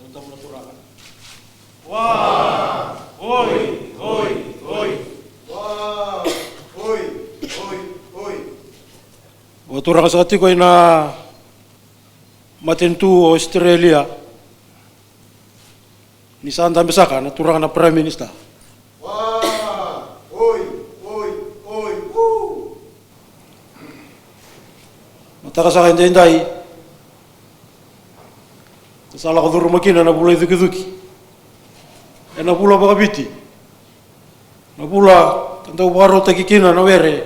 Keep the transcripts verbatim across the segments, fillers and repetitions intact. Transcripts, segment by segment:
Dou tabu na turaga. Wa, oi, oi, oi. Wa, oi, oi, oi. Vakaturaga saka tiko ina matanitu o Australia. Ni sa dabe saka na turaga na Prime Minister. Wa, oi, oi, oi, u. Mataka saka edaidai, sa lako curuma kina na vula icukicuki. Ena vula vakaviti, na vula ka dau vakarautaki kina na were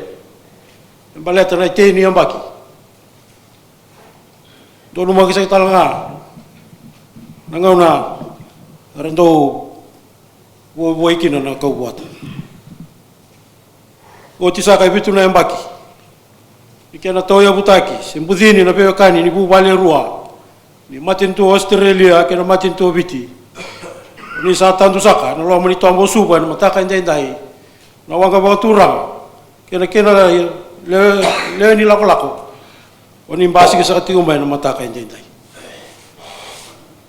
e baleta na itei ni yabaki. Donumaki saka tale ga na gauna era dau vuavuai kina na kauvuata. Oti saka e vitu na yabaki ni kena tauyavutaki se bucini na veiwekani ni vuvale e rua ni matanitu o Australia kei na matanitu o Viti. Ni sa tadu saka na loma ni toba o Suva ena mataka edaidai na waqa vakaturaga kei na kena lewe, lewe ni lakolako. O ni basika saka tiko mai na mataka edaidai.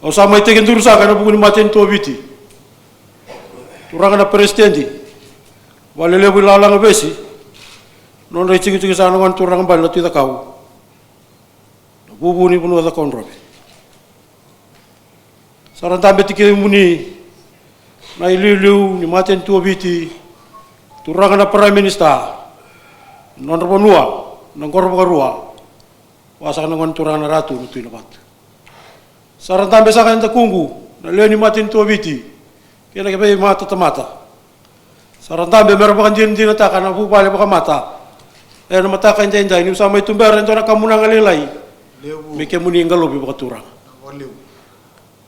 Au sa mai tekiduru saka ena vuku ni matanitu o Viti. Turaga na peresitedi, valelevu i lalaga vesi, nodra itikotiko saka na gone turaga bale na Tui Cakau, na vuvu ni vanua Cakaudrove. Sa ra dabe tiko i kemuni na iliuliu ni matanitu o Viti, turaga na Prime Minister, na nodra vanua na qoro vakarua, vaka saka na gone turaga na Ratu na Tui Navatu. Sa ra dabe saka e dakuqu na lewe ni matanitu o Viti kei na veimatatamata. Sa ra dabe me ra vakadinadinataka na vuvale vakamata ena mataka edaidai, niu sa mai tubera e dua na kamunaga lailai me kemuni qalovi vakaturaga.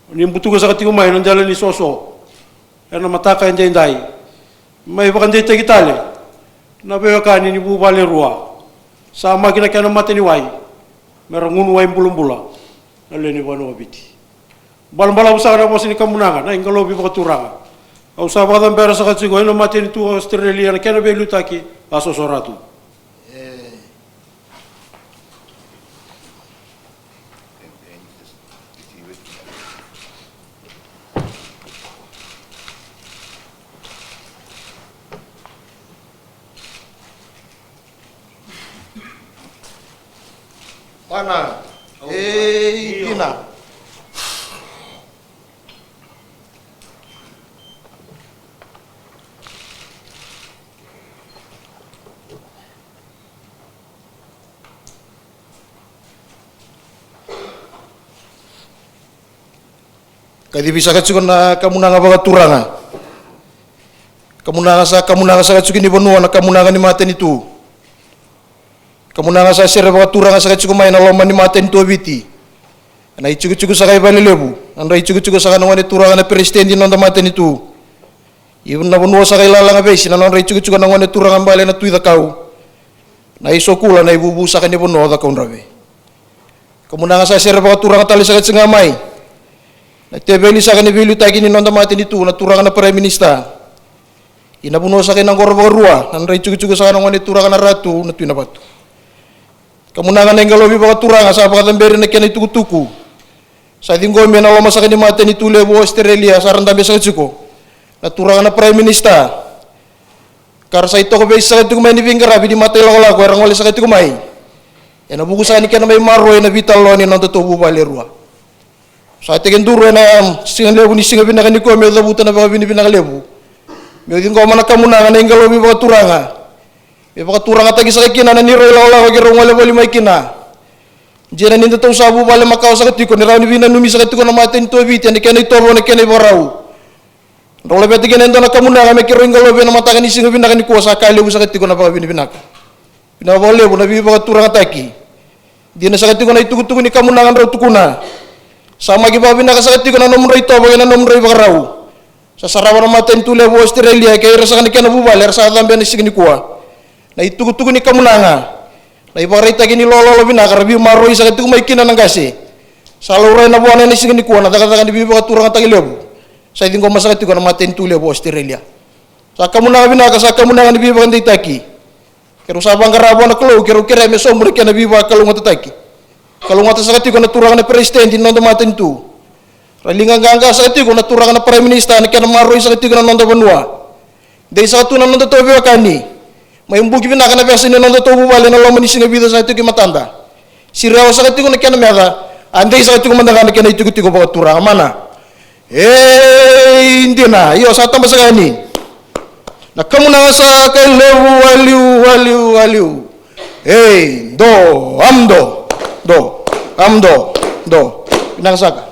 Ni butuka saka tiko mai na dela ni soso ena mataka edaidai, mai vakadeitaki tale na veiwekani ni vuvale e rua. Sa maki na kena mataniwai me ra gunu wai bulabula na lewe ni vanua o Viti. Balabalavu saka na vosa ni kamunaga na iqalovi vakaturaga. Au sa vakacabera saka tiko ena matanitu o Australia na kena veiliutaki, a soso Ratu. Mana. Ei, dina. Kacivi saka tiko na kamunaga vakaturaga. Kamunaga sa kamunaga saka tiko ni vanua na kamunaga ni matanitu. Kamunaga sa sere vakaturaga saka tiko mai na loma ni matanitu o Viti. Na itikotiko saka i Valelevu, na nodra itikotiko saka na gone turaga na peresitedi ni noda matanitu. Io na vanua saka i lalaga vesi na nodra itikotiko na gone turaga bale na Tui Cakau. Na isokula na ivuvu saka ni vanua o Cakaudrove. Kamunaga sa sere vakaturaga tale saka tiko ga mai na teveli saka ni veiliutaki ni noda matanitu na turaga na Prime Minister. Ina vanua saka ina qoro vakarua na nodra itikotiko saka na gone turaga na Ratu na Tui Navatu. Kamunaga na iqalovi vakaturaga sa vakacaberi na kena itukutuku. Sa ciqomi ena loma saka ni matanitu levu o Australia sa ra dabe saka tiko na turaga na Prime Minister. Ka ra sa itoko veisaka tiko mai ni veiqaravi ni matailakolako era gole saka tiko mai ena vuku saka ni kena mai maroroi na veitalanoa ni nodatou vuvale e rua. Sa tekiduru ena siga levu ni siga vinaka nikua meu cavuta na vakavinavinaka levu meu ciqoma na kamunaga na iqalovi vakaturaga. Me vakaturagataki saka kina na neirau ilakolako keirau gole voli mai kina. Dina ni datou sa vuvale makawa saka tiko ni rawa ni veinanumi saka tiko na matanitu o Viti ena kena itovo na kena ivakarau. Drau laveta kina e dua na kamunaga me keirau iqalovi ena mataka ni siga vinaka nikua sa ka levu saka tiko na vakavinavinaka. Vinaka vakalevu na veivakaturagataki. Dina saka tiko na itukutuku ni kamunaga drau tukuna. Sa maki vakavinaka saka tiko na nomudra itovo kei na nomudra ivakarau. Sa sarava na matanitu levu o Australia kei ira saka na kena vuvale era sa cabe ena siga nikua. Na itukutuku ni kamunaga. Na ivakaraitaki ni lololo vinaka ra veimaroroi saka tiko mai kina na qase. Sa laurai na vuana ena siga nikua na cakacaka ni veivakaturagataki levu sa ciqoma saka tiko na matanitu levu o Australia. Sa kamunaga vinaka, sa kamunaga ni veivakadeitaki. Keirau sa vaqara vua na Kalou, keirau kerea me sobu na kena veivakalougatataki. Kalougata saka tiko na turaga na peresitedi ni noda matanitu. Valiga qaqa saka tiko na turaga na Prime Minister na kena maroroi saka tiko na noda vanua. Dei saka tu na noda tou veiwekani. Mai buki vinaka na vesu ni noda tou vuvale na loma ni siga vica saka tiko i matada. Sirawa saka tiko na kena meca, a dei saka tiko mada ga na kena itikotiko vakaturaga mana. Ei, dina, io sa taba saka yani. Na kamunaga saka levu, waliu, waliu, waliu. Ei, do, am do, do, am do, do. Vinaka saka.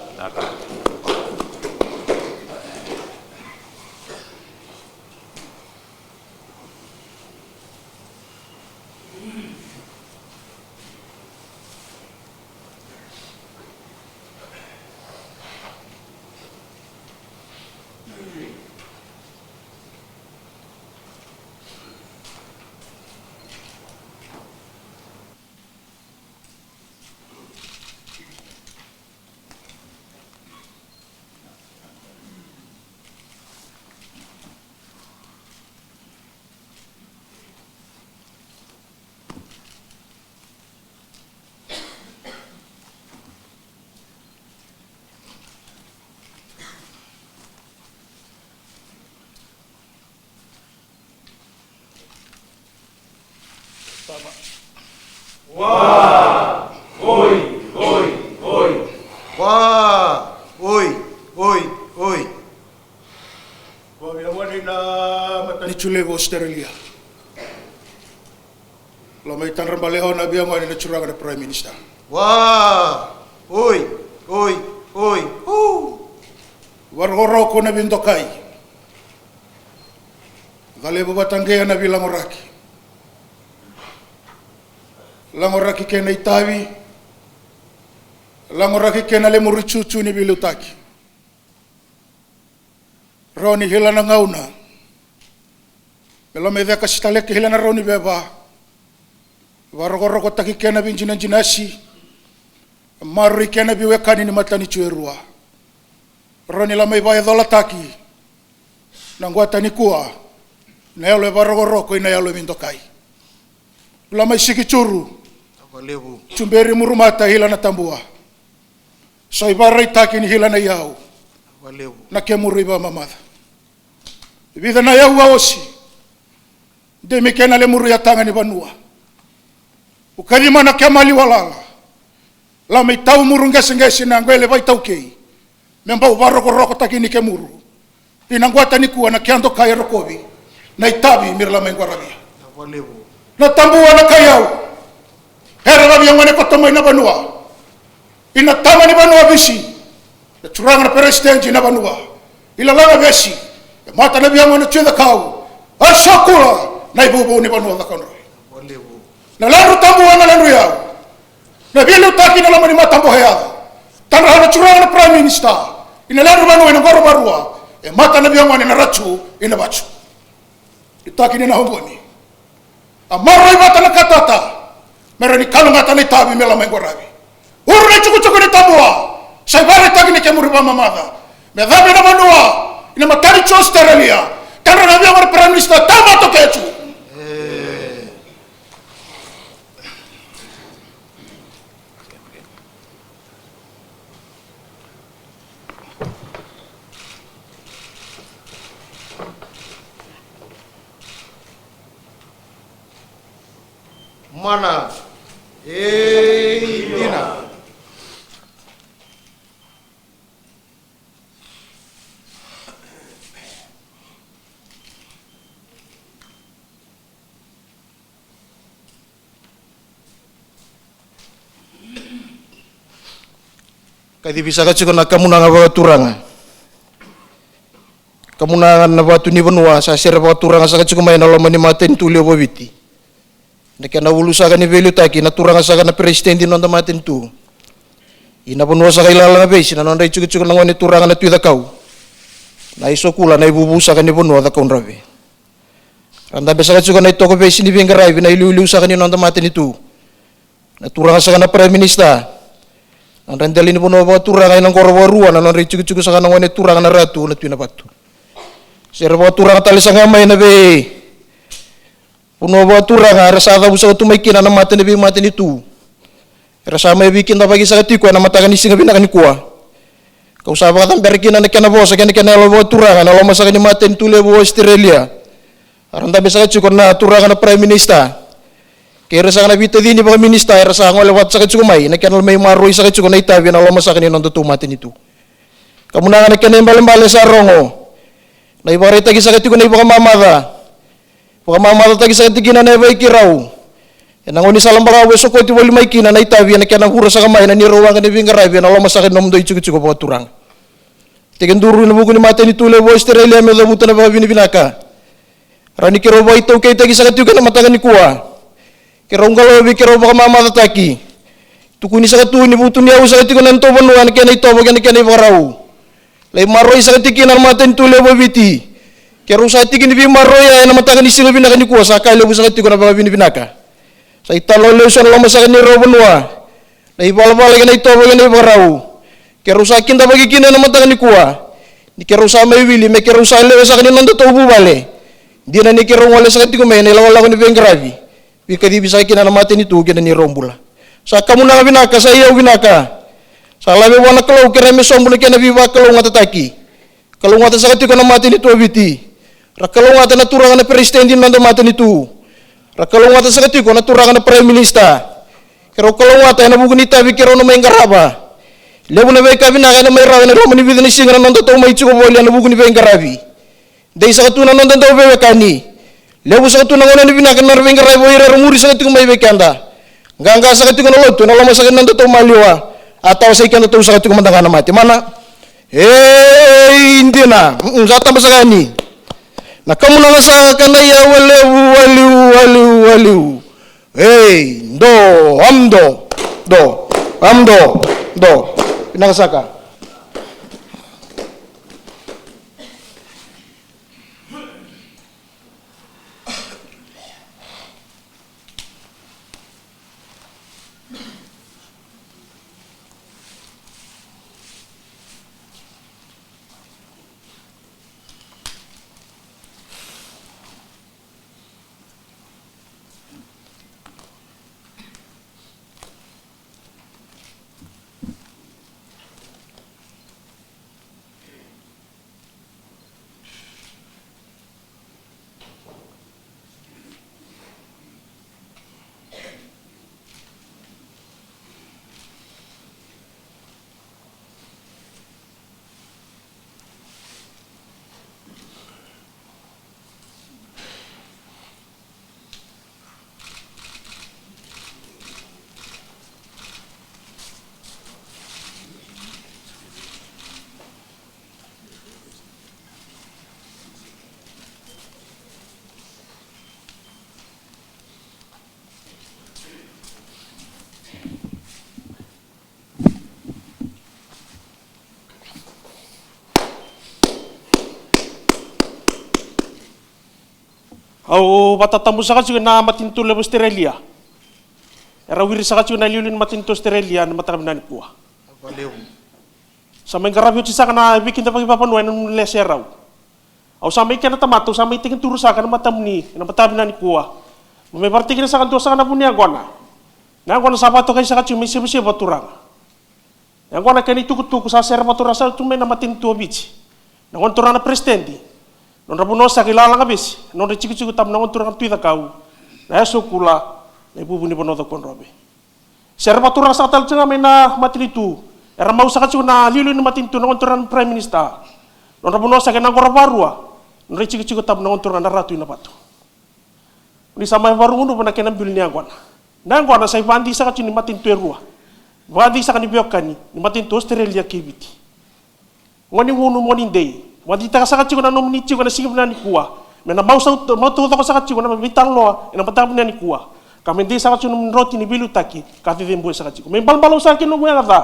Wa, oi, oi, oi. Wa, oi, oi, oi. Vavia wani na matanitu levu Australia. Loma i Tadrabaleho na via gone na turaga na Prime Minister. Wa, oi, oi, oi. Varokoroko na vidokai. Calevu vata qea na vilagoraki. Lagoraki kena itavi. Lagoraki kena lemuri cucu ni veiliutaki. Rawa ni hila na gauna me loma i ceka sitaleke hila na rawa ni veva. Varokorokotaki kena vidinadinasi. Maroroi kena viwekani ni matanitu e rua. Rawa ni lama i vakacolataki na guata nikua na yalo e varokoroko i na yalo e vidokai. Lama i siki curu. Tuberi muru mata hila na tabua. Sa i varaitaki ni hila na iyau. Na kemuru i vakamamaca. Vica na iyau a osi. Dei me kena lemuru yataga ni vanua. Ukaci mana kemali walala. Lama i tau muru qeseqese na qwele vaitaukei. Me bau varokorokotaki ni kemuru. I na guata nikua na kea dokai e rokovi na itavi me ra lama i qwaravia. Na tabua na kaiyau. Era vavia gone koto mai na vanua. I na tama ni vanua Visi. Na turaga na peresitedi na vanua. I lalaga vesi. E mata na via gone tu e cakau. A sokula na ivuvu ni vanua cakaudroi. Na ladru tabua na ladru iyau. Na veiliutaki na loma ni matabohe yaca. Tadra na turaga na Prime Minister. I na ladru vanua i na qoro varua. E mata na via gone na ratu i na vatu. I taki ni na hogoni. A maroroi vata na katata. Me ra ni kalogata na itavi me lama i qwaravi. Uru na itukutuku ni tabua. Sa i varaitaki ni kemuri vakamamaca. Me cabe na vanua. I na matanitu Australia. Tadra na via gone Prime Minister tama toketu. Mana. Ei, dina. Kacivi saka tiko na kamunaga vakaturaga. Kamunaga na vatu ni vanua sa sere vakaturaga saka tiko mai na loma ni matanitu levu o Viti. Na kena ulu saka ni veiliutaki na turaga saka na peresitedi ni noda matanitu. I na vanua saka i lalaga veisi na nodra itikotiko na gone turaga na Tui Cakau. Na isokula na ivuvu saka ni vanua Cakaudrave. Ra dabe saka tiko na itoko veisi ni veiqaravi na iliuliu saka ni noda matanitu. Na turaga saka na Prime Minister. Na nodra dela ni vanua vakaturaga ena qoro vakarua na nodra itikotiko saka na gone turaga na Ratu na Tui Navatu. Sere vakaturaga tale saka mai na vei vanua vakaturaga era sa cavu saka tu mai kina na mata ni veimatanitu. Era sa mai veikidavaki saka tiko ena mataka ni siga vinaka nikua. Kau sa vakacabera kina na kena vosa kei na kena yalo vakaturaga ena loma saka ni matanitu levu o Australia. Era dabe saka tiko na turaga na Prime Minister kei ira saka na veitacini vakaminista era sa gole vata saka tiko mai na kena mai maroroi saka tiko na itavi ena loma saka ni nodatou matanitu. Kamunaga na kena ibalebale sa rogo na ivakaraitaki saka tiko na ivakamamaca. Vakamamacataki saka tiko kina na yavai keirau ena gaunisala balavu e sokoti voli mai kina na itavi ena kena vura saka mai na neirau waqa ni veiqaravi ena loma saka ni nomudou itikotiko vakaturaga. Tekiduru ena vuku ni matanitu levu o Australia meu cavuta na vakavinavinaka. Rawa ni keirau vakaitaukeitaki saka tiko ena mataka nikua. Keirau qalovi, keirau vakamamacataki. Tukuni saka tu ni vutuniyau saka tiko na nodatou vanua ena kena itovo kei na kena ivakarau. Lai maroroi saka tiko kina na matanitu levu o Viti. Keirau sa tiki ni veimaroroi ena mataka ni siga vinaka nikua, sa ka levu saka tiko na vakavinavinaka. Sa italanoa levu saka na loma saka ni rau vanua na ivalavala kei na itovo kei na ivakarau. Keirau sa kidavaki kina ena mataka nikua ni keirau sa mai wili me keirau sa lewe saka ni nodatou vuvale. Dina ni keirau gole saka tiko mai na ilakolako ni veiqaravi. Veikacivi saka kina na matanitu kei na neirau bula. Sa kamunaga vinaka, sa iyau vinaka. Sa lave vua na Kalou, kerea me sobu na kena veivakalougatataki. Kalougata saka tiko na matanitu o Viti. Ra kalougata na turaga na peresitedi ni noda matanitu. Ra kalougata saka tiko na turaga na Prime Minister. Keirau kalougata ena vuku ni itavi keirau na mai qarava. Levu na veika vinaka ena mai rawa ena loma ni vica na siga na nodatou mai tiko voli ena vuku ni veiqaravi. Dei saka tu na noda dauveiwekani. Levu saka tu na gauna ni vinaka na nodra veiqaravi o ira era muri saka tiko mai vei keda. Qaqa saka tiko na lotu ena loma saka ni nodatou maliwa. A tawasei kedatou saka tiko mada ga na mate. Mana. Ei, dina. Mm, sa taba saka yani. Na kamunaga saka na iyau levu, waliu, waliu, waliu. Ei, do, am do, do, am do, do. Vinaka saka. Au vakatatabu saka tiko ena matanitu levu Australia. Era wiri saka tiko na iliuliu ni matanitu Australia ena mataka vinaka nikua. Sa mai qaravi oti saka na veikidavaki vakavanua ena nomuni lese rau. Au sa mai kena tamata, au sa mai tekiduru saka ena matamuni ena mataka vinaka nikua. Mo mai varatikina saka dua saka na vu ni yaqona. Na yaqona sa vakatokai saka tiko me isevusevu vakaturaga. Yaqona kei na itukutuku sa sere vakaturaga saka tu mai na matanitu o Viti. Na gone turaga na peresitedi. Nodra vanua saka i Lalagavesi, nodra itikotiko tabu na gone turaga na Tui Cakau, na Yasokula, na ivuvu ni vanua o Cakaudrove. Sere vakaturaga saka tale tiko ga mai na matanitu. Era mau saka tiko na iliuliu ni matanitu na gone turaga na Prime Minister. Nodra vanua saka i Naqorovarua, nodra itikotiko tabu na gone turaga na Ratu i Navatu. Ni sa mai vakarugunuva na kena bilu ni yaqona. Na yaqona sa ivakadei saka tiko ni matanitu e rua. Vakadei saka ni veiwekani ni matanitu Australia kei Viti. Gone gunu, gone dei. Vakaditaka saka tiko na nomuni tiko ena siga vinaka nikua. Me na mau sau, mau taucoko saka tiko na veitalanoa ena mataka vinaka nikua. Ka me dei saka tiko na nomuni roti ni veiliutaki ka cecebue saka tiko. Me balabalavu saka kina nomu yaga ca.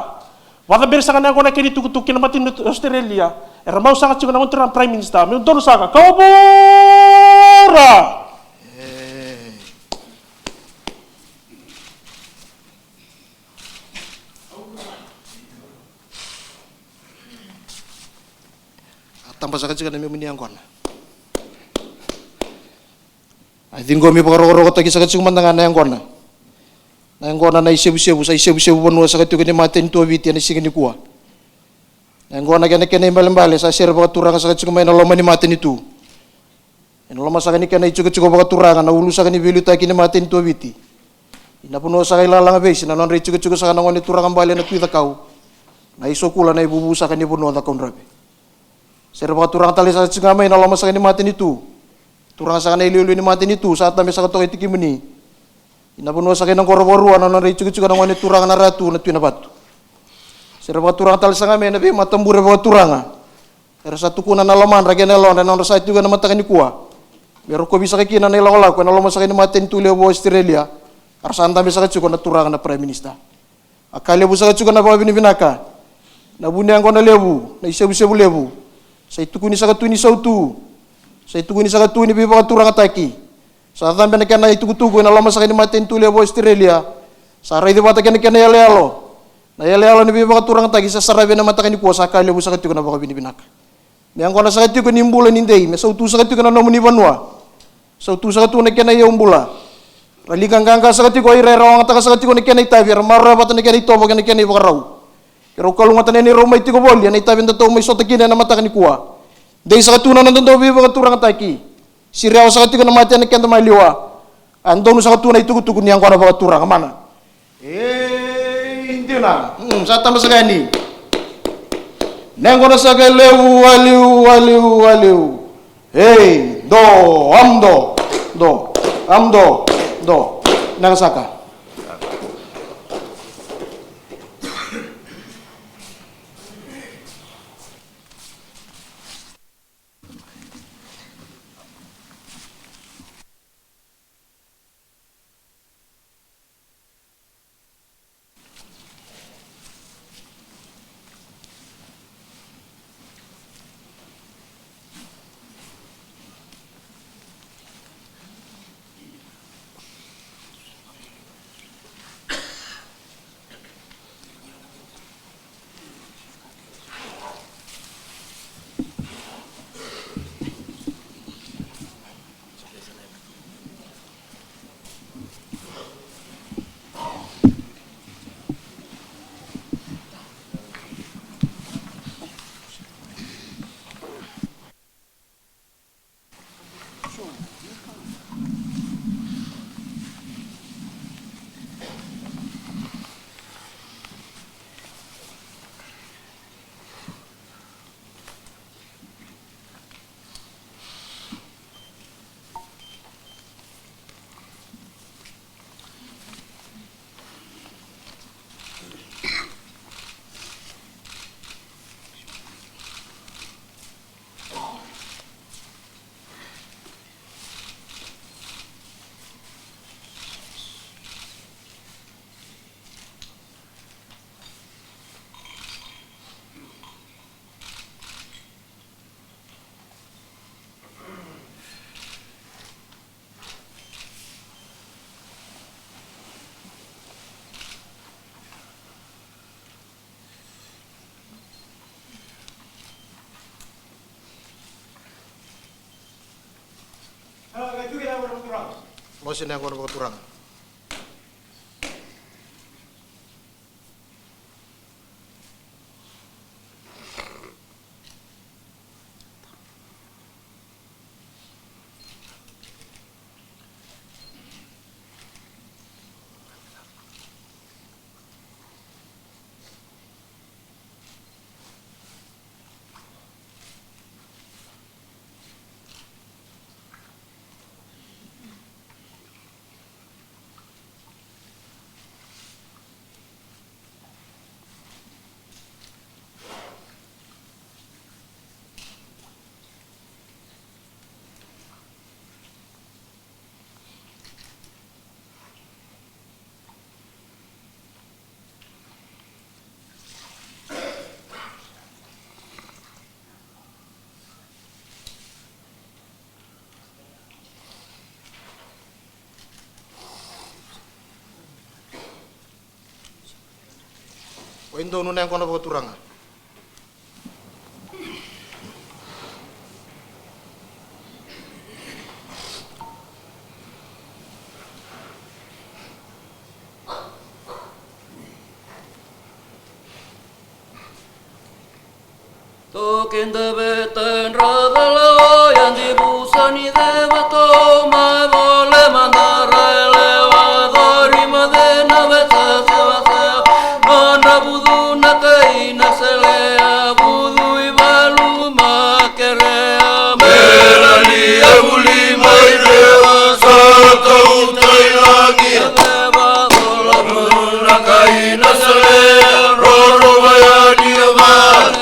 Vakacaberi saka na yaqona kei na itukutuku kei na matanitu Australia. Era mau saka tiko na gone turaga na Prime Minister. Me donu saka. Ka o vura! A taba saka tiko na memuni yaqona. A ciqomi vakarokorokotaki saka tiko mada ga na yaqona. Na yaqona na isevusevu, sa isevusevu vanua saka tiko ni matanitu o Viti ena siga nikua. Na yaqona kei na kena ibalebale sa sere vakaturaga saka tiko mai na loma ni matanitu. Ena loma saka ni kena itikotiko vakaturaga na ulu saka ni veiliutaki ni matanitu o Viti. Ina vanua saka i Lalaga Veisi na nodra itikotiko saka na gone turaga bale na Tui Cakau. Na isokula na ivuvu saka ni vanua Cakaudrove. Sere vakaturaga tale saka tiko ga mai na loma saka ni matanitu. Turaga saka na iliuliu ni matanitu sa tabe saka toka i tikimuni. Ina vanua saka i Naqorovarua na nodra itikotiko na gone turaga na Ratu na Tui Navatu. Sere vakaturaga tale saka ga mai na veimatabure vakaturaga. Era sa tukuna na lomadra kei na yalodra ena nodra sa tiko ena mataka nikua. Me rokovi saka kina na ilakolako ena loma saka ni matanitu levu o Australia. Era sa dabe saka tiko na turaga na Prime Minister. A ka levu saka tiko na vakavinavinaka. Na vu ni yaqona levu, na isevusevu levu. Sa itukuni saka tu ni sautu. Sa itukuni saka tu ni veivakaturagataki. Sa cabe na kena itukutuku ena loma saka ni matanitu levu o Australia. Sa raici vata kei na kena iyaloyalo. Na iyaloyalo ni veivakaturagataki sa saravi ena mataka nikua sa ka levu saka tiko na vakavinavinaka. Me yaqona saka tiko ni bula ni dei, me sautu saka tiko na nomuni vanua. Sautu saka tu na kena iyaubula. Ra liga qaqa saka tiko o ira era ogataka saka tiko na kena itavi, era maroroya vata na kena itovo kei na kena ivakarau. Keirau kalougata na neirau mai tiko voli ena itavi eda tou mai sota kina ena mataka nikua. Dei saka tu na noda dau veivakaturagataki. Siri yawa saka tiko na mate ena keda maliwa. A donu saka tu na itukutuku ni yaqona vakaturaga mana. Ei, dina. Mm, sa tama saka yani. Na yaqona saka e levu, waliu, waliu, waliu. Ei, do, am do, do, am do, do. Naka saka. Mosi na yaqona vakaturaga. Oi, donu na yaqona vakaturaga. Toke da veta e dra cala o ya, divusa ni ceva tou mai vole mada ra yalewa, cori mace na vesa sevasewa, nodra vucu na kai na selea, vucu i valu ma kerea. Mera ni a vuli mai rewa sa kauta i lagi, ceva cola vucu na kai na selea, roro vaya ni a vale.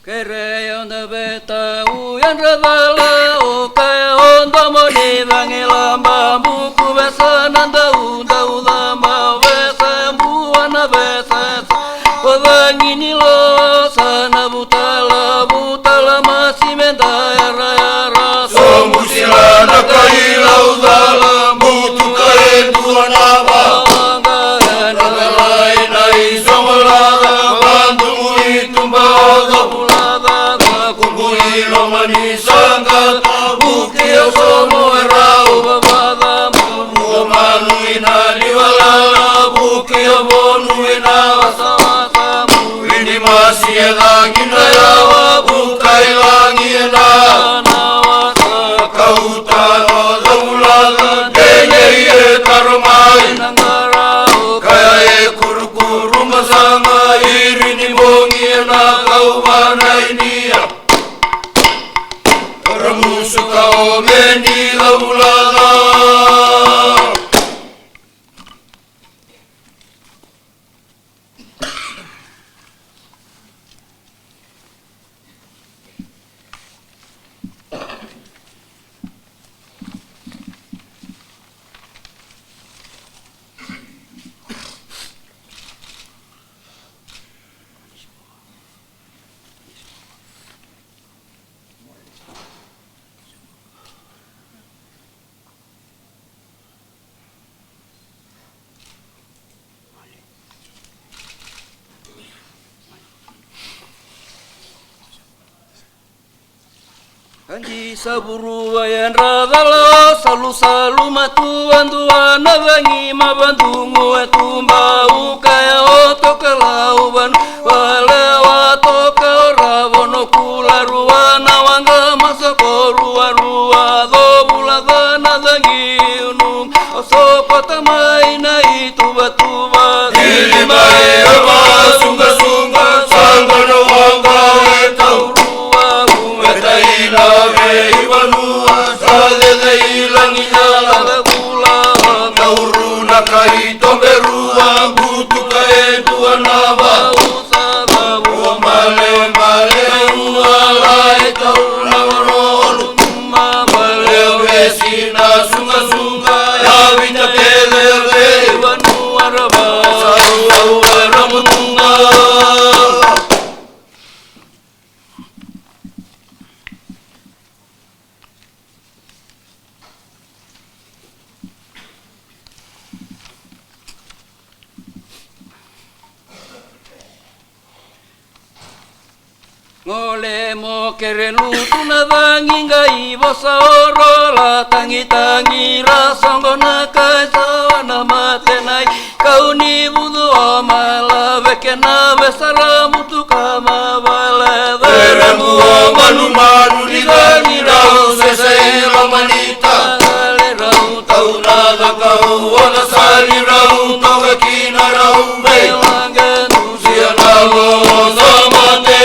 Kerea o da veta u yadra cala, o kaya o domo ni cagi laba, buku vesa na daudau caba, vesa e bua na vesa e sa, o cagi ni losa na vutala, vutala masi me da yarayara. Sobu sila na kai laucala, butuka e dua na va. Vaqa e na cala e na i soqo lala, vadugu i tuba o cavulaca, kuku i loma ni saqata, vuki au somo e rau. Vavaca mua manu i na livalala, vuki au vonu e na wasawasa. Vini masi e cagi na yawa, vuka i lagi e na. Kauta o cavulaca, degei e taro mai. Kaya e kurukuru masaga, iri ni bogi e na kauvana i nia. Ramusuka o meni cavulaca. Adi sa vuruva e dra cala, salusalu matua dua na cagi ma vadugu e tuba, u kaya o toka lau vanu. Valewa toka o ravo no kula rua na waqa ma soko ruarua, covula ca na cagi unu o sokota mai na ituvatuva. Ili mai a vasuqasuqa, saqa na waqa e taurua, u veta i na veivanua, sa cece i lagi na lagavula, tauru na kai toberua, butuka e dua na va. Ua male male ua lai tauna oro. Uma male vesi na suka suka ya vita kele vei vanua rava. Sau au era mutunga. Gole mo kere lutu na cagi qai vosa oro la tagitagi ra soqo na kai sawa na mate nai kau ni vucu o mala veke na vesara mutu. Kama vale cere mua manumanu ni cagi rau sese i loma ni ta. Cale rau tau na cakau o na sali rau toka kina rau vei. Lage nusia na losa mate.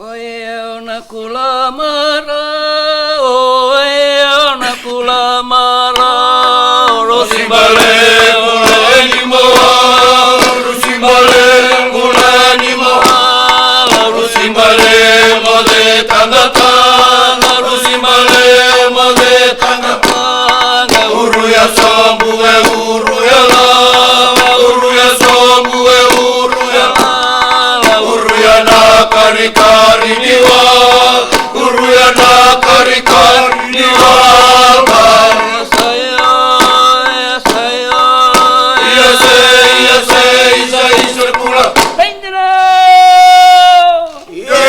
Oi, au na kula mara, oi, au na kula mara, o Rosi Bale, kula ni moa, Rosi Bale, kula ni moa, Rosi Bale, moce tagata, Rosi Bale, moce tagata, uru ya sobu e uru ya lala, uru ya sobu e uru ya lala, uru ya na karikari ni wa, uru ya na karikari ni wa. Ia se, ia se, isa, isa kula. Ia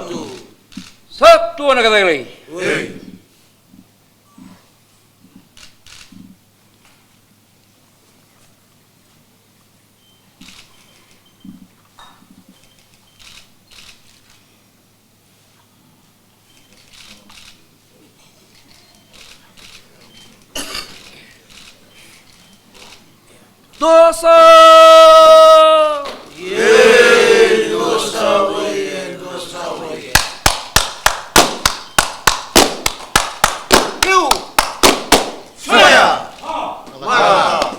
tu. Sa tu na ka cakilai. Dosa! Yay, dosa, oye, dosa, oye. Kiu! Fire! Mara!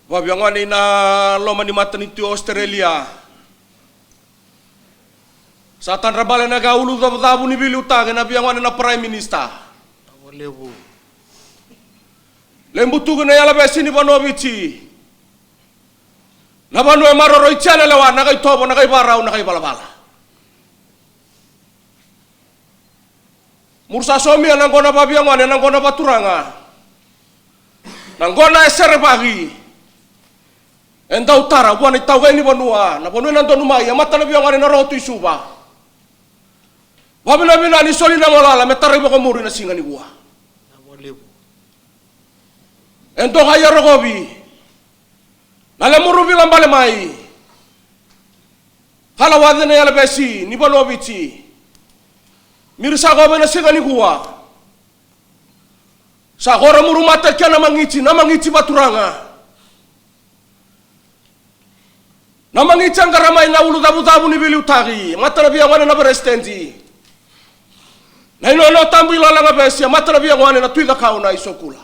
Vavia gone ina loma ni matanitu o Australia. Sa tadra bale na ka ulu cavucavu ni veiliutaki na via gone na Prime Minister. Levu. Lebutuki na yalavesi ni vanua o Viti. Na vanua e maroroi jia na lewa, na kai tovo, na kai varau, na kai valavala. Muru sa somia na gona vavia gone, na gona vaturaga. Na gona e serevaki. E dau tara vua na itaukei ni vanua, na vanua e na donu mai, e mata na via gone na rotu i Suva. Vavinavina ni soli na golala me tarai vakamuri na siga ni vua. Na vua levu. E doka ya rokovi na lemuru vila bale mai. Kalawace na yala vesi ni vanua Viti. Miri sa kove na siga ni kua. Sa kora muru mata kena magiti, na magiti vaturaga. Na magiti a qara mai na ulu cavucavu ni veiliutaki, mata na via gone na peresitedi. Na inono tabu i lalaga vesi, a mata na via gone na tui cakau na isokula.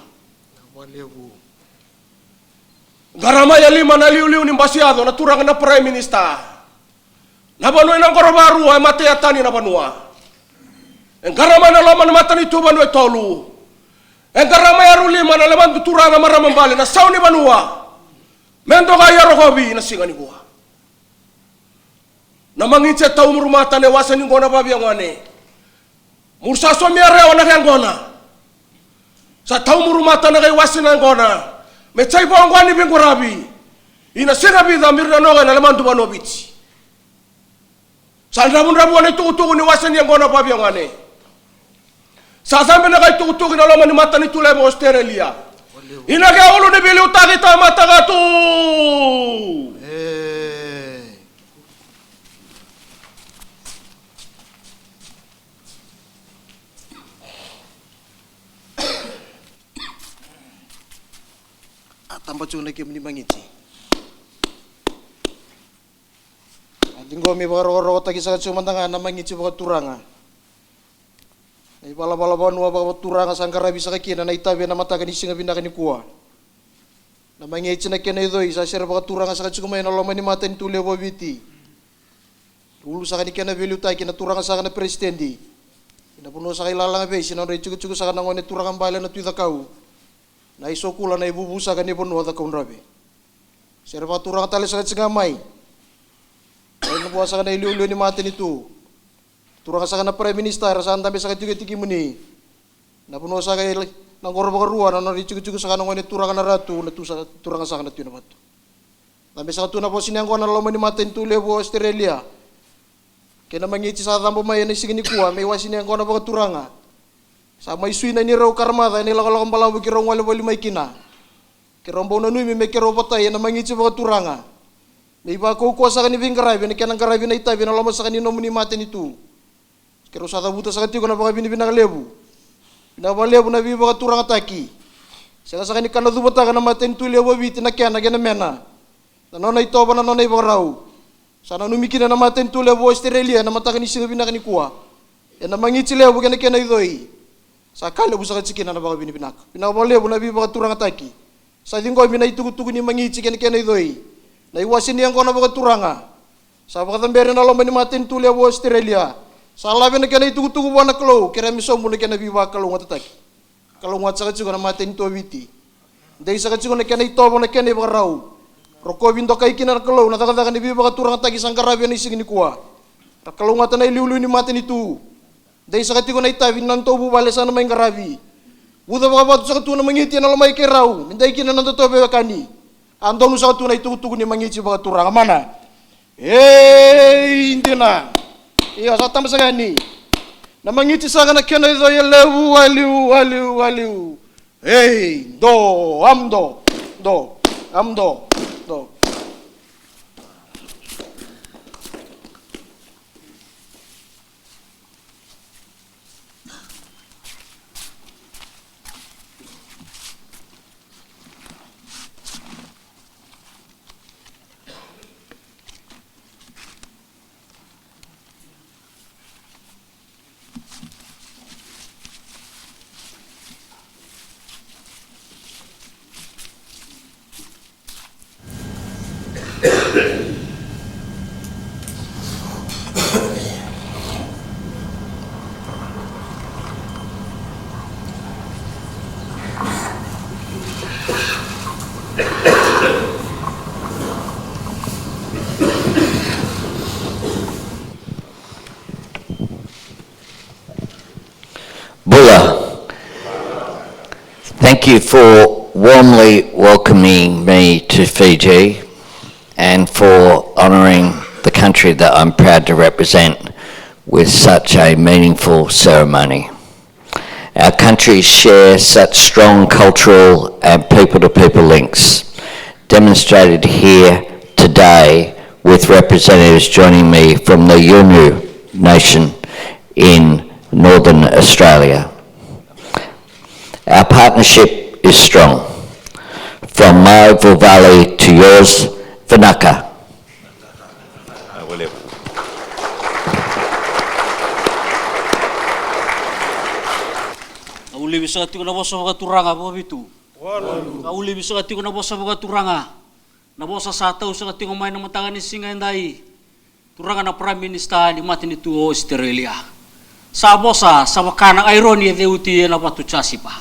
Qara mai a lima na liuliu ni basi yaco na turaga na Prime Minister. Na vanua ina qoro varua e mata ya tani na vanua. E qara mai na loma ni matanitu vanua e tolu. E qara mai aru lima na levadu turaga marama bale na sau ni vanua. Me doka ya rokovi na siga ni kua. Na magiti e taumuru mata na iwase ni qona vavia gone. Muru sa somia rewa na ke qona. Sa taumuru mata na kai wase na qona. Me cai vaqwa ni viquravi. Ina siga vica miri na noga ena lemadu vanua Viti. Sa dravudravua na itukutuku ni wase ni yaqona vavia gone. Sa cabe na kai tukutuku ina loma ni matanitu levu Australia. Ina ke ulu ni veiliutaki tamata katu. A taba tiko na kemuni magiti. A ciqomi vakarokorokotaki saka tiko mada ga na magiti vakaturaga. Na ivalavala vanua vakaturaga sa qaravi saka kina na itavi ena mataka ni siga vinaka ni kua. Na magiti na kena icoi sa sere vakaturaga saka tiko mai na loma ni matanitu levu o Viti. Ulu saka ni kena veiliutaki na turaga saka na peresitedi. Ina vanua saka i lalaga vesi na nodra itikotiko saka na gone turaga bale na tui cakau. Na isokula na ivuvu saka ni vanua Cakaudrove. Sere vakaturaga tale saka tiko ga mai. Ena vua saka na iliuliu ni matanitu. Turaga saka na Prime Minister era sa dabe saka tiko e tikimuni. Na vanua saka i na qoro vakarua na nodra itikotiko saka na gone turaga na Ratu na tu saka turaga saka na Tui Navatu. Dabe saka tu na vosa ni yaqona na loma ni matanitu levu o Australia. Kei na magiti sa cabo mai ena siga ni kua me iwase ni yaqona vakaturaga. Sa mai sui na neirau karamaca ena ilakolako balavu keirau gole voli mai kina. Keirau bau nanumi me keirau votai ena magiti vakaturaga. Me ivakaukauwa saka ni veiqaravi ena kena qaravi na itavi ena loma saka ni nomuni matanitu. Keirau sa cavuta saka tiko na vakavinavinaka levu. Vinaka vakalevu na veivakaturagataki. Sega saka ni ka na cuvataka na matanitu levu o Viti na kena kei na mena. Na nona itovo na nona ivakarau. Sa nanumi kina na matanitu levu o Australia ena mataka ni siga vinaka ni kua. Ena magiti levu kei na kena icoi. Sa ka levu saka tiko kina na vakavinavinaka. Vinaka vakalevu na veivakaturagataki. Sa ciqomi na itukutuku ni magiti kei na kena icoi. Na iwase ni yaqona vakaturaga. Sa vakacaberi na loma ni matanitu levu o Australia. Sa lave na kena itukutuku vua na Kalou, kerea me sobu na kena veivakalougatataki. Kalougata saka tiko na matanitu o Viti. Dei saka tiko na kena itovo na kena ivakarau. Rokovi dokai kina na Kalou na cakacaka ni veivakaturagataki sa qaravi ena siga ni kua. Ra kalougata na iliuliu ni matanitu. Dei saka tiko na itavi ni nona tauvuvale sa na mai qaravi. Vuca vakavatu saka tu na magiti ena lomai keirau me dei kina na noda itovo veiwekani. A donu saka tu na itukutuku ni magiti vakaturaga mana. Ei dina. Io sa taba saka yani. Na magiti saka na kena icoi e levu waliu waliu waliu. Ei do amdo do amdo do. Bula. Thank you for warmly welcoming me to Fiji and for honouring the country that I'm proud to represent with such a meaningful ceremony. Our countries share such strong cultural and people-to-people links, demonstrated here today with representatives joining me from the Yolngu Nation in Northern Australia. Our partnership is strong. From my Vuvale to yours, Vinaka. Au levi saka tiko na vosa vakaturaga vakavitu. Au levi saka tiko na vosa vakaturaga. Na vosa sa tau saka tiko mai na mataka ni siga edai. Turaga na Prime Minister ni matanitu o Australia. Sa vosa, sa vaka na aironi e ceuti ena vatu jasipa.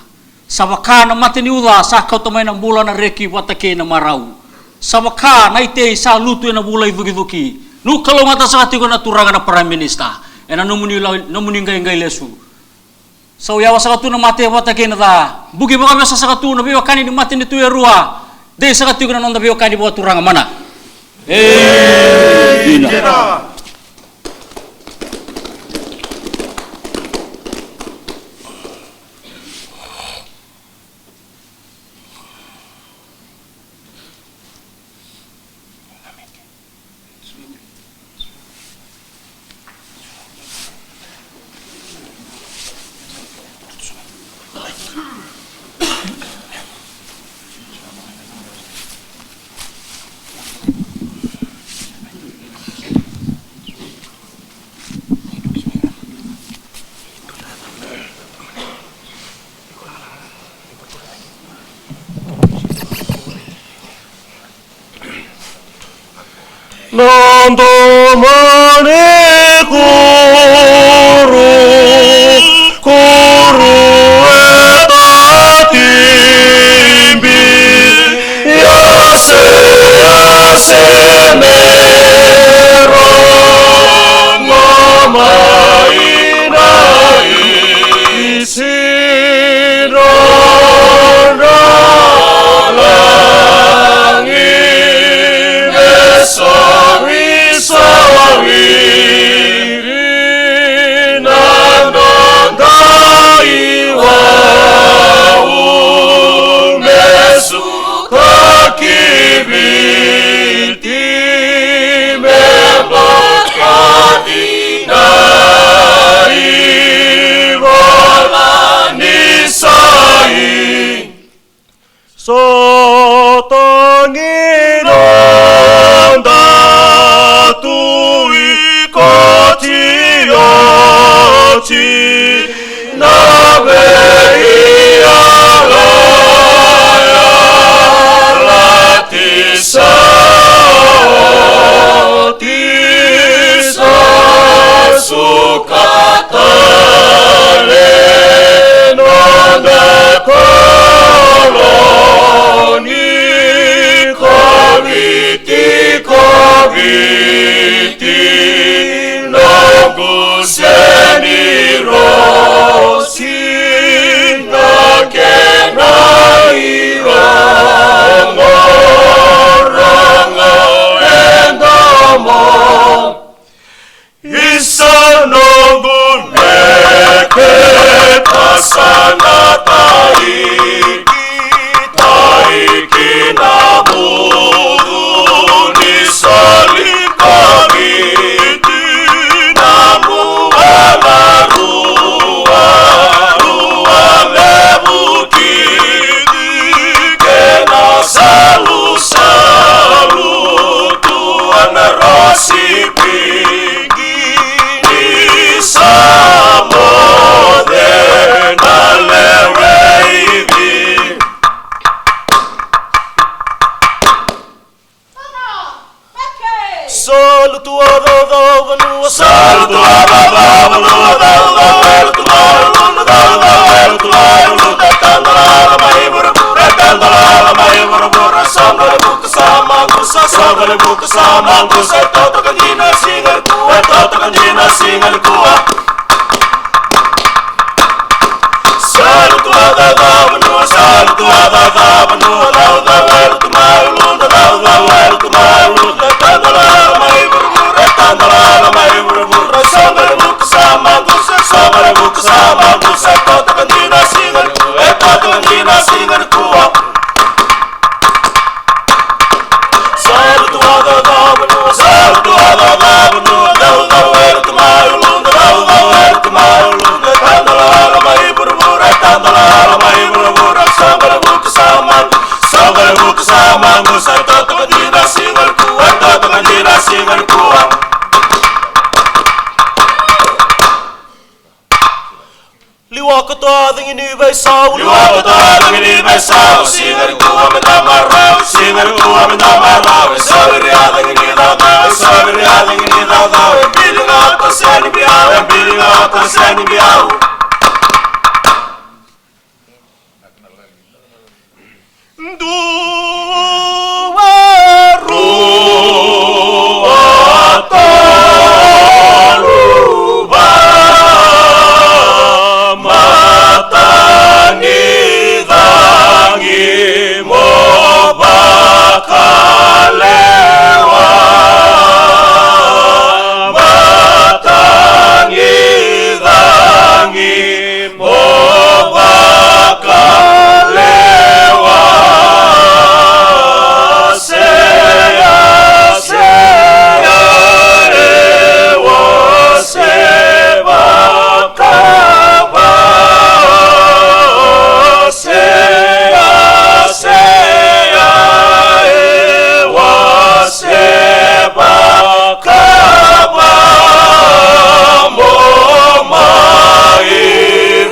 Sa vaka na mata ni uca, sa kauta mai na bula na reki vata kei na marau. Sa vaka na itei sa lutu ena vula icukicuki. Niu kalougata saka tiko na turaga na Prime Minister. Ena nomuni la-, nomuni qaiqai lesu. Sa uyawa saka tu na mate vata kei na ca. Buki vakavesa saka tu na veiwekani ni matanitu e rua. Dei saka tiko na noda veiwekani vakaturaga mana. E, dina. Na domani kuru, kuru e tatibi, ia se, ia se me rogo mai na i Siro rangi me sovi, sovi ri na noda iwau me sutaki Viti me vaka na ivola ni sai. Sotogi noda tui ko Jioti na veiyalayala. Tisa, tisa, suka tale noda koro ni ko Viti, ko Viti, noqu seni rosi na kena irogorogo e domo. Isa noqu meke, tasa na taiki, taiki na mudu ni soli ko Viti, na rua, na rua, rua levu kiti, kena salusalu tu ana rosi piki. Ni sa moce na lewe i Viti. Salutu a caucau vanua, salutu a caucau vanua, caucau e lutu mai luna, caucau e lutu mai luna, e tadalala mai vuravura, e tadalala mai vuravura, sa bale vuka sa maqusa, sa bale vuka sa maqusa, e totoka dina siga nikua, e totoka dina siga nikua. Salutu a caucau vanua, salutu a caucau vanua, caucau e lutu mai luna, caucau e lutu mai luna, e tadalala mai vuravura, e tadalala mai vuravura, sa bale vuka sa maqusa, sa bale vuka sa maqusa, e totoka dina Liwa koto a cagi ni veisau, liwa koto a cagi ni veisau, siga ni kua me da marau, siga ni kua me da marau, e sa viri a cagi ni caucau, e sa viri a cagi ni caucau, e bili ga ko seni biau, e bili ga ko seni biau. Dua, rua, tolu, va, mataqi caqi mo vakalewa. Mataqi caqi mo vakalewa. Sea, sea, e wa se vakava. Sea, sea, e wa se vakava. Mo mai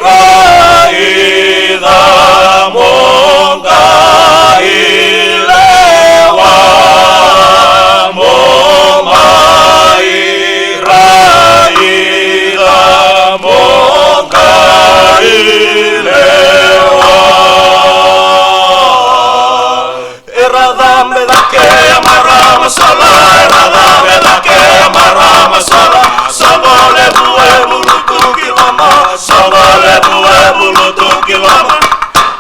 raica, mo qai lewa, mo mai raica, mo qai lewa. Era cabe cake a marama sola, era cabe cake a marama sola. Soqo levu e vulutu ki loma, soqo levu e vulutu ki loma.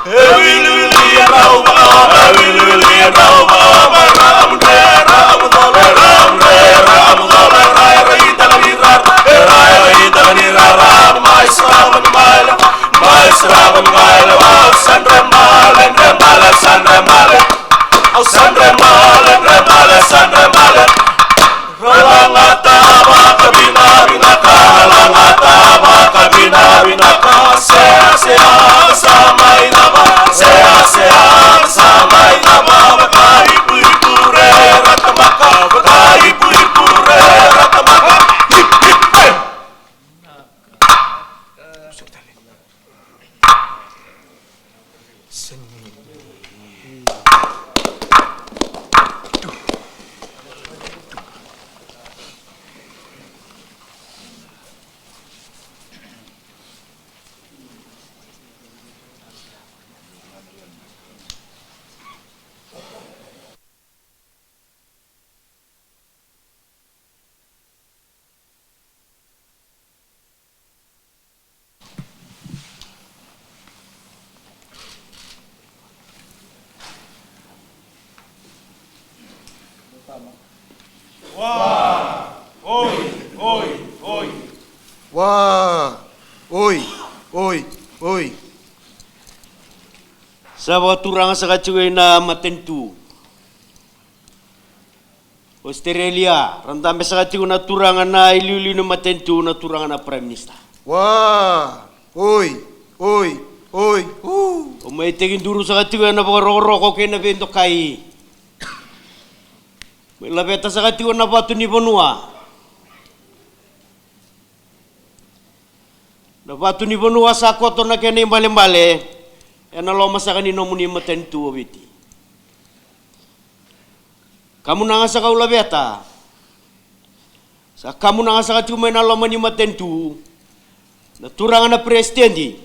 E wiliwili e rau vakaoma, e wiliwili e rau vakaoma. Era a mudre, era a mucola, era a mudre, era a mucola. Era era i tala ni rara, era era i tala ni rara. Mai srava ni mai lewa, mai srava ni mai lewa. Au sa dre male, dre male, au sa dre male. Au sa dre male, dre male, sa dre male. Ra lagata vakavinaka, ra lagata vakavinaka. Sea, sea, sa mai cava, sea, sea, sa mai cava. Vakaipuipu re ra tamaka, vakaipuipu re ra tamaka. Hip, hip, hey. Wa, oi, oi, oi. Wa, oi, oi, oi. Sa vakaturaga saka tiko ina matanitu Ositerelia, ra dabe saka tiko na turaga na iliuliu ni matanitu, na turaga na Prime Minister. Wa, oi, oi, oi, u. O mai tekiduru saka tiko ena vakarokoroko kei na veidokai. Mai laveta saka tiko na vatu ni vanua. Na vatu ni vanua sa koto na kena ibalebale ena loma saka ni nomuni matanitu o Viti. Kamunaga saka au laveta. Sa kamunaga saka tiko mai na loma ni matanitu na turaga na peresitedi.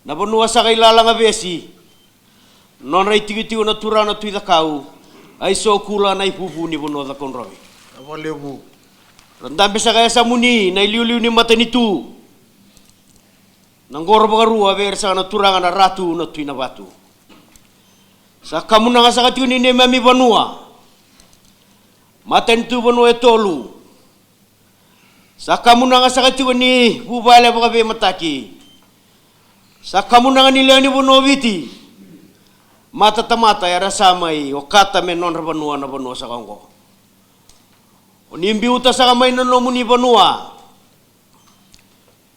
Na vanua saka i Lalagavesi, nodra itikotiko na turaga na Tui Cakau, a i Sokula na ivuvu ni vanua Cakaudrove. Vakalevu. Ra dabe saka e yasamuni na iliuliu ni matanitu. Na qoro vakarua vei ira saka na turaga na Ratu na Tui Navatu. Sa kamunaga saka tiko ni neimami vanua. Matanitu vanua e tolu. Sa kamunaga saka tiko ni vuvale vakaveimataki. Sa kamunaga ni lewe ni vanua o Viti. Matatamata era sa mai okata me nodra vanua na vanua saka oqo. O ni biuta saka mai na nomuni vanua.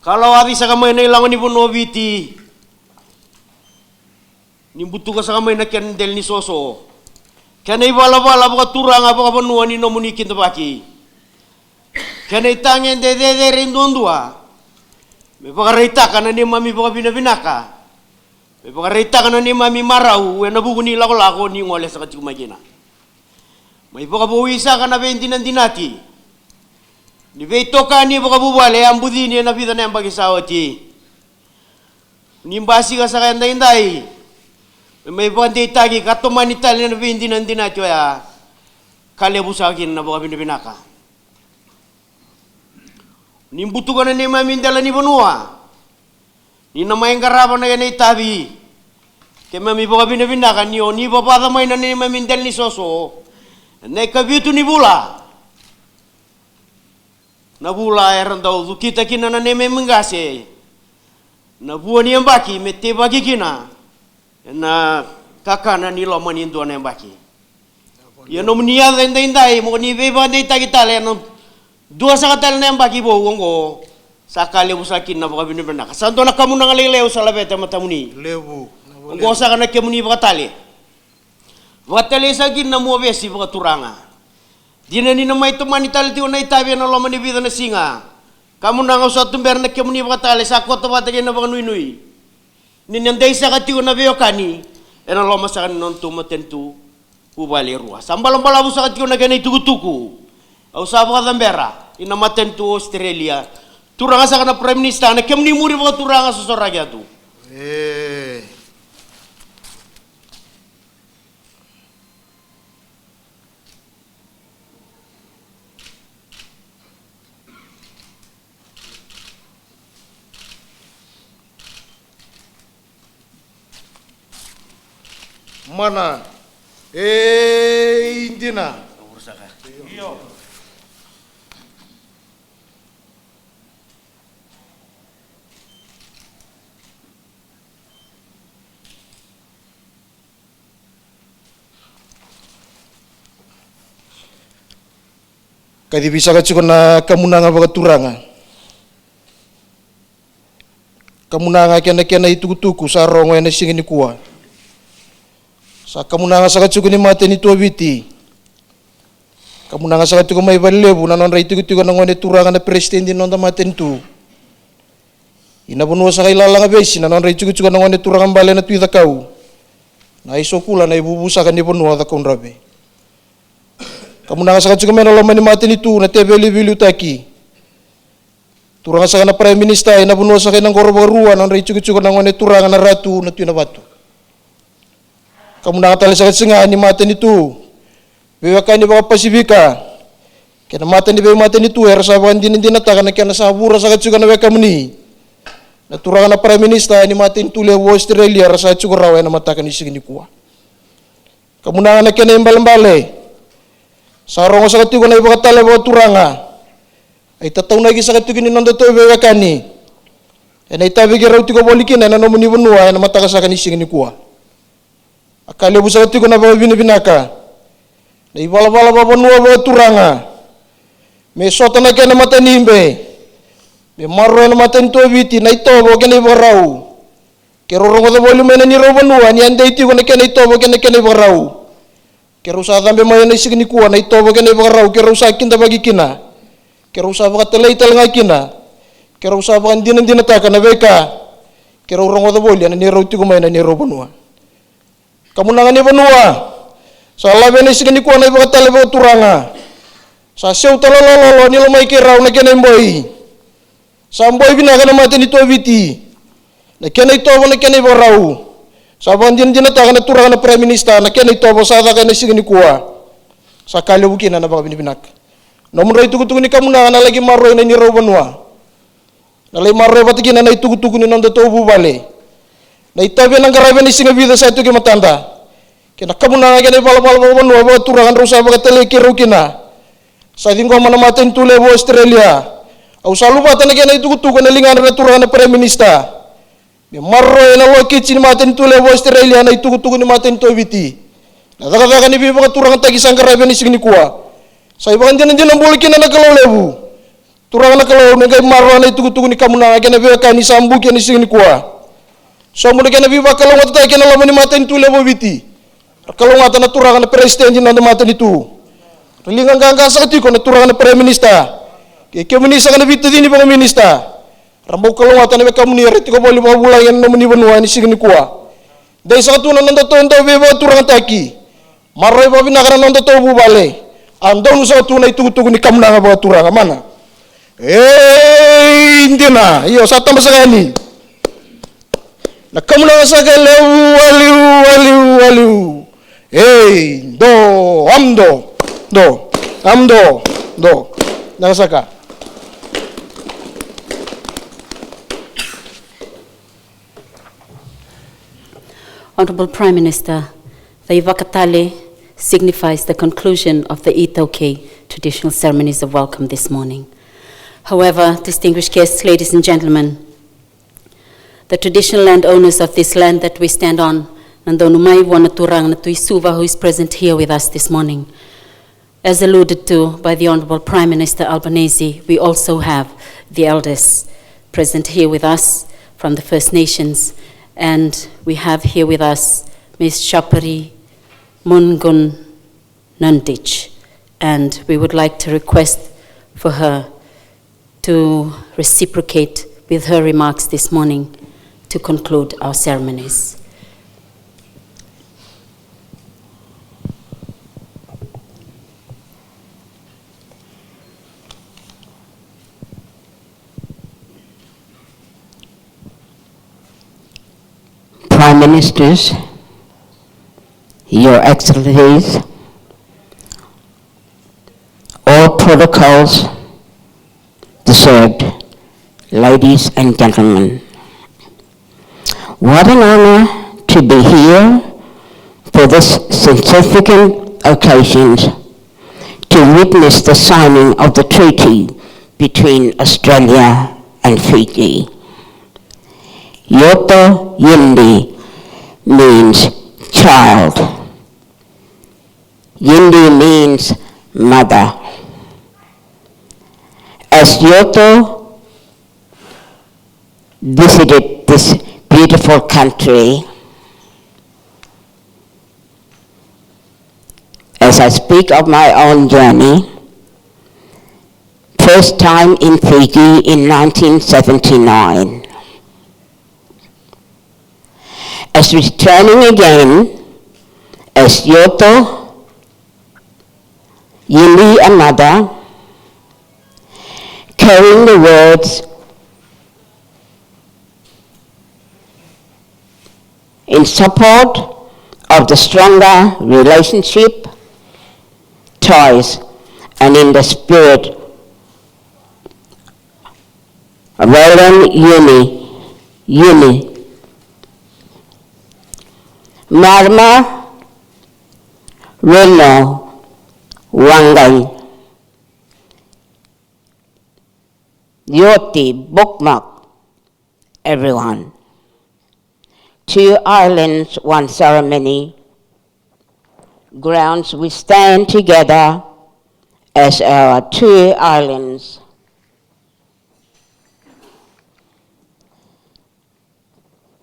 Ka lawaci saka mai na ilago ni vanua o Viti. Ni butuka saka mai na kena dela ni soso. Kena ivalavala vakaturaga vakavanua ni nomuni kidavaki. Kena itagede cecere duadua. me vakaraitaka na neimami vakavinavinaka, me vakaraitaka na neimami marau ena vuku ni lakolako ni gole saka tiko mai kina. Mai vakavoui saka na veidinadinati ni veitokani vakavuvale a bucini ena vica na yabaki sa oti. Ni basika saka edaidai me mai vakadeitaki ka tomani tale na veidinadinati oya, ka levu saka kina na vakavinavinaka. Ni butuka na neimami dela ni vanua, ni na mai qarava na kena itavi. Keimami vakavinavinaka ni o ni vavaca mai na neimami dela ni soso ena ikavitu ni vula, na vula era dau cukita kina na neimami qase na vua ni yabaki me teivaki kina ena kakana ni loma ni dua na yabaki. Ia nomuni yaca edaidai mo ni veivakadeitaki tale ena dua saka tale na yabaki vou oqo, sa ka levu saka kina na vakavinavinaka. Sa dua na kamunaga lailai au sa laveta e matamuni. Levu. Oqo saka na kemuni vakatale. Vakatalai saka kina na mua vesi vakaturaga. Dina ni na mai tomani tale tiko na itavi ena loma ni vica na siga. Kamunaga au sa tubera na kemuni vakatale sa koto vata kei na vakanuinui. Ni na dei saka tiko na veiwekani ena loma saka ni nodatou matanitu vuvale e rua. Sa balabalavu saka tiko na kena itukutuku. Au sa vakacabera ina matanitu Australia. Turaga saka na Prime Minister, na kemuni muri vakaturaga sosoraki atu. E. Mana. E, i dina. Kacivi saka tiko na kamunaga vakaturaga. Kamunaga kei na kena itukutuku sa rogo ena siga nikua. Sa kamunaga saka tiko ni matanitu o Viti. Kamunaga saka tiko mai valelevu na nodra itikotiko na gone turaga na peresitedi ni noda matanitu. Ina vanua saka i Lalagavesi na nodra itikotiko na gone turaga bale na Tui Cakau. Na isokula na ivuvu saka ni vanua o Cakaudrove. Kamunaga saka tiko mai na loma ni matanitu na teveli veiliutaki. Turaga saka na Prime Minister, ina vanua saka i Naqorovakarua na nodra itikotiko na gone turaga na Ratu na Tui Navatu. Kamunaga tale saka tiko ga ni matanitu veiwekani vakaPasifika kei na mata ni veimatanitu era sa vakadinadinataka na kena sa vura saka tiko na wekamuni na turaga na Prime Minister ni matanitu levu o Australia era sa tiko rawa ena mataka ni siga nikua. Kamunaga na kena ibalebale sa rogo saka tiko na ivakatale vakaturaga. A itataunaki saka tiko ni nodatou veiwekani ena itavi keirau tiko voli kina ena nomuni vanua ena mataka saka ni siga nikua. A ka levu saka tiko na vakavinavinaka na ivalavala vakavanua vakaturaga me sota na kena matanibe me maroroya na matanitu o Viti na itovo kei na ivakarau. Keirau rogoca voli mai na neirau vanua ni a dei tiko na kena itovo kei na kena ivakarau. Keirau sa cabe mai ena siga nikua na itovo kei na ivakarau keirau sa kidavaki kina. Keirau sa vakatalai tale ga kina. Keirau sa vakadinadinataka na veika keirau rogoca voli ena neirau tiko mai na neirau vanua. Kamunaga ni vanua, sa lave ena siga nikua na ivakatale vakaturaga. Sa seu tale lololo ni lomai keirau na kena iboi. Sa boi vinaka na matanitu o Viti. Na kena itovo, na kena ivakarau. Sa vakadinadinataka na turaga na Prime Minister na kena itovo sa caka ena siga nikua. Sa ka levu kina na vakavinavinaka. Nomudra itukutuku ni kamunaga na laki maroroi na neirau vanua. Na lai maroroya vata kina na itukutuku ni nodatou vuvale. Na itavi ena qaravi ena siga vica sa tu ki matada. Kei na kamunaga kei na ivalavala vakavanua vakaturaga drau sa vakatalai keirau kina. Sa ciqoma na matanitu levu o Australia. Au sa luvata na kena itukutuku ena ligadra na turaga na Prime Minister. Me maroroi ena lokiti ni matanitu levu o Australia na itukutuku ni matanitu o Viti. Na cakacaka ni veivakaturagataki sa qaravi ena siga nikua. Sa ivakadinadina bula kina na Kalou levu. Turaga na Kalou, me qai maroroya na itukutuku ni kamunaga kei na veiwekani sa buki ena siga nikua. Sobu na kena veivakalougatataki ena loma ni matanitu levu o Viti. Ra kalougata na turaga na peresitedi ni noda matanitu. Ra liga qaqa saka tiko na turaga na Prime Minister. Kei kemuni saka na veitacini vakaminista. Ra bau kalougata na wekamuni era tiko voli vakavulagi ena nomuni vanua ena siga nikua. Dei saka tu na nodatou dau veivakaturagataki. Maroroi vakavinaka na nodatou vuvale. A donu saka tu na itukutuku ni kamunaga vakaturaga mana. Ei, dina. Io, sa taba saka yani. Na kamunaga saka e levu, waliu, waliu, waliu. Ei, do, am do, do, am do, do. Na saka. Honourable Prime Minister, the ivakatale signifies the conclusion of the iTaukei traditional ceremonies of welcome this morning. However, distinguished guests, ladies and gentlemen, the traditional landowners of this land that we stand on, na dau numai vua na turaga na Tui Suva, who is present here with us this morning. As alluded to by the Honourable Prime Minister Albanese, we also have the elders present here with us from the First Nations, and we have here with us Miss Shapari Mungun Nandich, and we would like to request for her to reciprocate with her remarks this morning to conclude our ceremonies. Prime Ministers, Your Excellencies, all protocols disturbed, ladies and gentlemen. What an honor to be here for this significant occasion to witness the signing of the treaty between Australia and Fiji. Yoto Yindi means child. Yindi means mother. As Yoto visited this beautiful country, as I speak of my own journey, first time in Fiji in nineteen seventy-nine. As returning again as Yoto Yindi Amada, carrying the words in support of the stronger relationship, ties, and in the spirit Roland Yuni, Yuni. Marma Reno Wangai. Yoti, bookmark, everyone. Two islands, one ceremony. Grounds, we stand together as our two islands,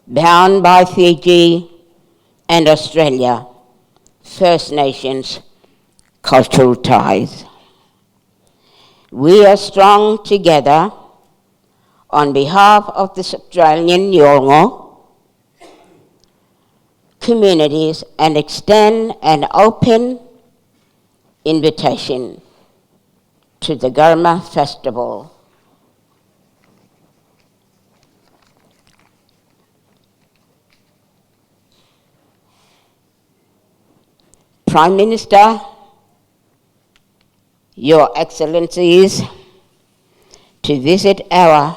bound by Fiji and Australia, First Nations cultural ties. We are strong together on behalf of the Australian Yolngu communities and extend an open invitation to the Garma Festival. Prime Minister, Your Excellencies, to visit our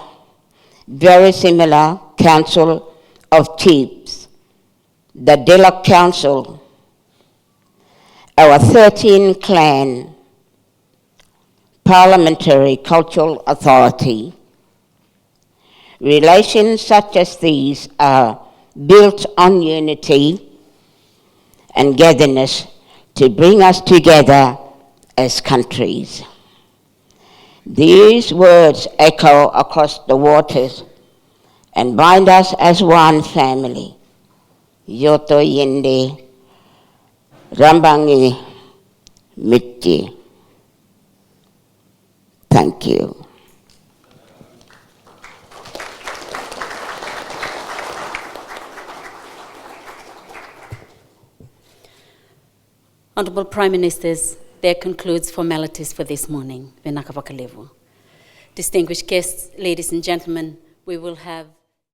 very similar Council of Chiefs, the Delok Council, our thirteen clan parliamentary cultural authority. Relations such as these are built on unity and togetherness to bring us together as countries. These words echo across the waters and bind us as one family. Yoto Yindi Rabangi Miti. Thank you. Honourable Prime Ministers, that concludes formalities for this morning. Vinaka vakalevu. Distinguished guests, ladies and gentlemen, we will have